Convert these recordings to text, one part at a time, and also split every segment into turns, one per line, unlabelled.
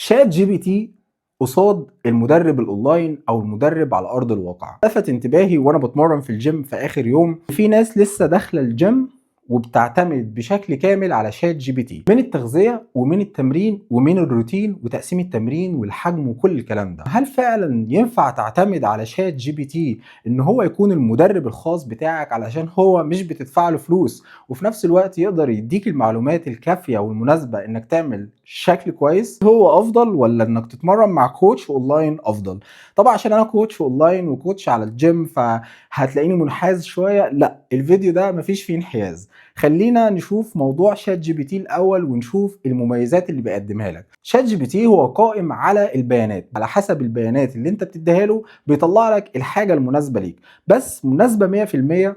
ChatGPT قصاد المدرب الاونلاين او المدرب على ارض الواقع. لفت انتباهي وانا بتمرن في الجيم في اخر يوم، في ناس لسه داخله الجيم وبتعتمد بشكل كامل على ChatGPT من التغذية ومن التمرين ومن الروتين وتقسيم التمرين والحجم وكل الكلام ده. هل فعلا ينفع تعتمد على ChatGPT ان هو يكون المدرب الخاص بتاعك، علشان هو مش بتدفع له فلوس وفي نفس الوقت يقدر يديك المعلومات الكافية والمناسبة انك تعمل شكل كويس؟ هو افضل ولا انك تتمرن مع coach online افضل؟ طبعا عشان انا coach online و coach على الجيم فهتلاقيني منحاز شوية. لا، الفيديو ده مفيش فيه انحياز. خلينا نشوف موضوع ChatGPT الاول ونشوف المميزات اللي بيقدمها لك. ChatGPT هو قائم على البيانات، على حسب البيانات اللي انت بتديها له بيطلع لك الحاجة المناسبة ليك. بس مناسبة 100%؟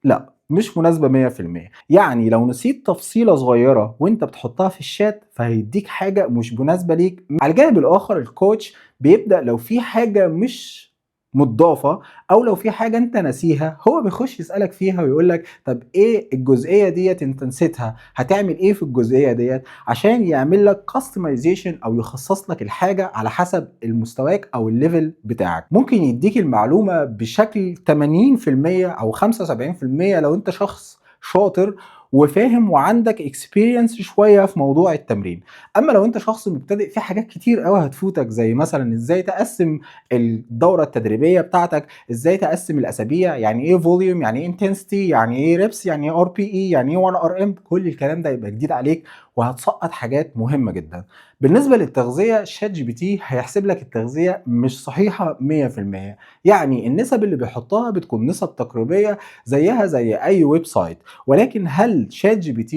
لا، مش مناسبة 100%. يعني لو نسيت تفصيلة صغيرة وانت بتحطها في الشات فهيديك حاجة مش مناسبة ليك. على الجانب الآخر، ال coach بيبدأ لو في حاجة مش متضافة او لو في حاجة انت ناسيها، هو بيخش يسألك فيها ويقول لك: طب ايه الجزئية ديت انت نسيتها؟ هتعمل ايه في الجزئية ديت؟ عشان يعمل لك customization او يخصص لك الحاجة على حسب المستواك او ال level بتاعك. ممكن يديك المعلومة بشكل 80% او 75% لو انت شخص شاطر وفاهم وعندك experience شوية في موضوع التمرين. اما لو انت شخص مبتدئ، في حاجات كتير قوي هتفوتك، زي مثلا ازاي تقسم الدورة التدريبية بتاعتك، ازاي تقسم الاسابيع، يعني ايه volume، يعني ايه intensity، يعني ايه reps، يعني ايه RPE، يعني ايه 1 RM. كل الكلام ده يبقى جديد عليك وهتسقط حاجات مهمة جدا. بالنسبة للتغذيه، ChatGPT هيحسب لك التغذية مش صحيحه 100%. يعني النسب اللي بيحطها بتكون نسب تقريبية زيها زي اي website، ولكن هل ChatGPT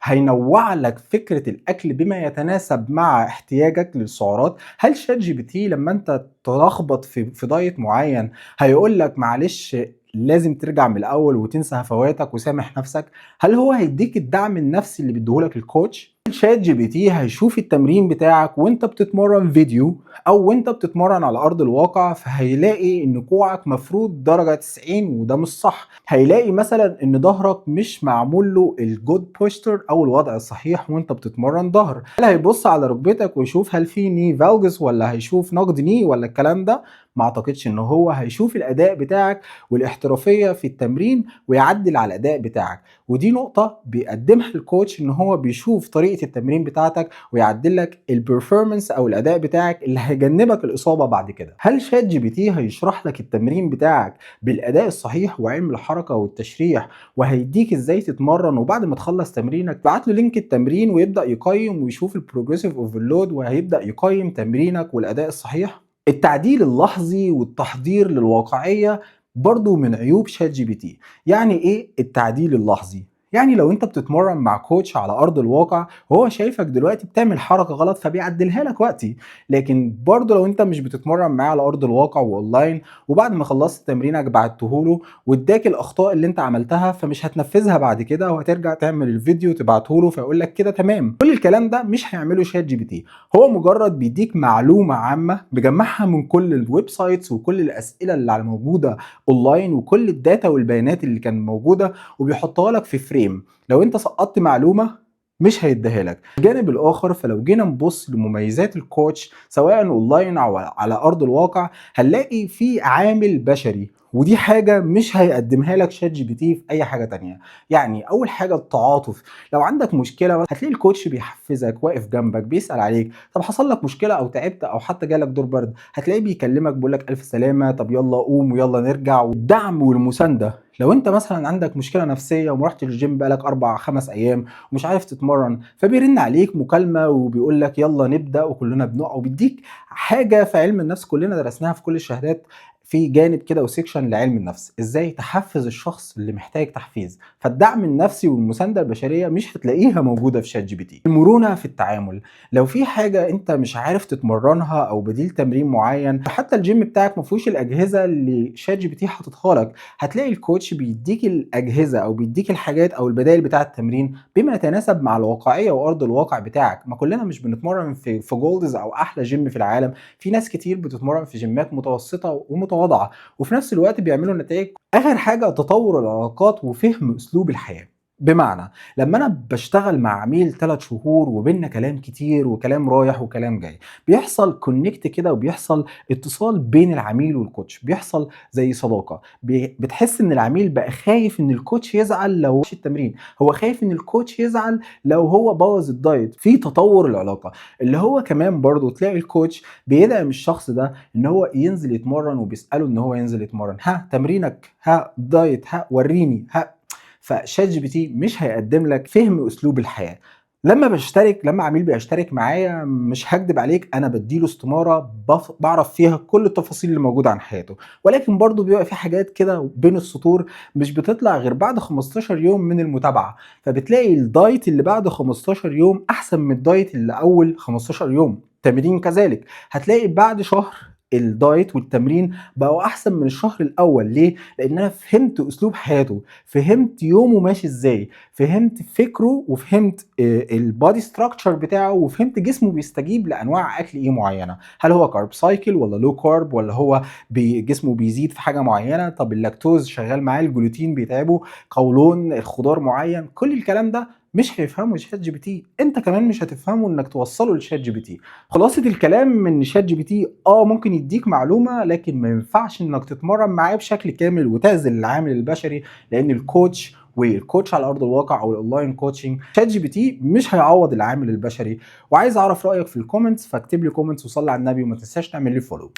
هينوع لك فكرة الأكل بما يتناسب مع احتياجك للسعرات؟ هل ChatGPT لما أنت تلخبط في diet معين هيقول لك: معلش، لازم ترجع من الأول وتنسى هفواتك وسامح نفسك؟ هل هو هيديك الدعم النفسي اللي بيديهولك ال coach؟ ChatGPT هيشوف التمرين بتاعك وانت بتتمرن فيديو او وانت بتتمرن على ارض الواقع، فهيلاقي ان كوعك مفرود درجة 90 وده مش صح. هيلاقي مثلا ان ظهرك مش معمول له ال good posture او الوضع الصحيح وانت بتتمرن ظهر. هل هيبص على ركبتك ويشوف هل في knee valgus ولا هيشوف knock knee ولا الكلام ده؟ ما اعتقدش ان هو هيشوف الاداء بتاعك والاحترافيه في التمرين ويعدل على الاداء بتاعك. ودي نقطة بيقدمها ال coach، ان هو بيشوف طريقه التمرين بتاعتك ويعدل لك ال performance او الاداء بتاعك اللي هيجنبك الاصابة بعد كده. هل ChatGPT هيشرح لك التمرين بتاعك بالاداء الصحيح وعلم الحركة والتشريح وهيديك ازاي تتمرن، وبعد ما تخلص تمرينك تبعت له link التمرين ويبدا يقيم ويشوف ال progressive overload وهيبدا يقيم تمرينك والاداء الصحيح؟ التعديل اللحظي والتحضير للواقعيه برضو من عيوب ChatGPT. يعني ايه التعديل اللحظي؟ يعني لو انت بتتمرن مع coach على ارض الواقع وهو شايفك دلوقتي بتعمل حركة غلط فبيعدلها لك وقتي. لكن برضو لو انت مش بتتمرن معاه على ارض الواقع واونلاين، وبعد ما خلصت تمرينك بعته له واداك الاخطاء اللي انت عملتها، فمش هتنفذها بعد كده وهترجع تعمل الفيديو تبعته له فيقول لك كده تمام. كل الكلام ده مش هيعمله ChatGPT. هو مجرد بيديك معلومة عامة بيجمعها من كل ال websites وكل الاسئلة اللي على موجودة اونلاين وكل ال data والبيانات اللي كان موجوده، وبيحطها لك في frame. لو انت سقطت معلومة مش هيديها لك. الجانب الاخر، فلو جينا نبص لمميزات ال coach سواء اونلاين او على ارض الواقع، هنلاقي في عامل بشري، ودي حاجة مش هيقدمها لك ChatGPT في أي حاجة تانية. يعني أول حاجة التعاطف، لو عندك مشكلة هتلاقي ال coach بيحفزك، واقف جنبك، بيسأل عليك. طب حصل لك مشكلة أو تعبت أو حتى جالك دور برد، هتلاقيه بيكلمك بيقول لك: ألف سلامة، طب يلا قوم ويلا نرجع. والدعم والمساندة، لو انت مثلا عندك مشكلة نفسية وما رحتش الجيم بقالك 4 5 ايام ومش عارف تتمرن، فبيرن عليك مكالمة وبيقول لك: يلا نبدا وكلنا بنقع. وبيديك حاجة في علم النفس كلنا درسناها في كل الشهادات، في جانب كده و section لعلم النفس، ازاي تحفز الشخص اللي محتاج تحفيز. فالدعم النفسي والمسانده البشرية مش هتلاقيها موجودة في ChatGPT. المرونة في التعامل، لو في حاجة انت مش عارف تتمرنها او بديل تمرين معين، حتى الجيم بتاعك ما فيهوش الاجهزة اللي ChatGPT حاططها لك، هتلاقي ال coach بيديك الاجهزة او بيديك الحاجات او البدائل بتاعه التمرين بما يتناسب مع الواقعية وارض الواقع بتاعك. ما كلنا مش بنتمرن في Gold's او احلى جيم في العالم، في ناس كتير بتتمرن في جيمات متوسطه ومتواضعه وفي نفس الوقت بيعملوا نتائج. اخر حاجه، تطور العلاقات وفهم اسلوب الحياه. بمعنى لما انا بشتغل مع عميل 3 شهور وبيننا كلام كتير وكلام رايح وكلام جاي، بيحصل connect كده وبيحصل اتصال بين العميل وال coach، بيحصل زي صداقه. بتحس ان العميل بقى خايف ان ال coach يزعل لو التمرين، هو خايف ان ال coach يزعل لو هو بوظ ال diet. في تطور العلاقه، اللي هو كمان برضو تلاقي ال coach بيدعم الشخص ده ان هو ينزل يتمرن، وبيساله ان هو ينزل يتمرن: ها تمرينك؟ ها diet؟ ها وريني ها. ف ChatGPT مش هيقدم لك فهم اسلوب الحياه. لما عميل بيشترك معايا، مش هكدب عليك، انا بديله استماره بعرف فيها كل التفاصيل اللي موجودة عن حياته، ولكن برضو بيبقى في حاجات كده بين السطور مش بتطلع غير بعد 15 يوم من المتابعه. فبتلاقي ال diet اللي بعد 15 يوم احسن من ال diet اللي اول 15 يوم، تمرين كذلك، هتلاقي بعد شهر ال diet والتمرين بقوا احسن من الشهر الاول. ليه؟ لان انا فهمت اسلوب حياته، فهمت يومه ماشي ازاي، فهمت فكره، وفهمت ال body structure بتاعه، وفهمت جسمه بيستجيب لانواع اكل ايه معينه، هل هو carb cycle ولا low carb، ولا هو جسمه بيزيد في حاجة معينه، طب اللاكتوز شغال معاه، الجلوتين بيتعبه، قولون، الخضار معين. كل الكلام ده مش هيفهمه ChatGPT، انت كمان مش هتفهمه انك توصله ل ChatGPT. خلاصه الكلام من ChatGPT ممكن يديك معلومه، لكن ما ينفعش انك تتمرن معاه بشكل كامل وتعزل العامل البشري، لان ال coach وال coach على ارض الواقع او ال online coaching، ChatGPT مش هيعوض العامل البشري. وعايز اعرف رايك في ال comments، فاكتب لي comments وصلي على النبي وما تنساش تعمل لي follow.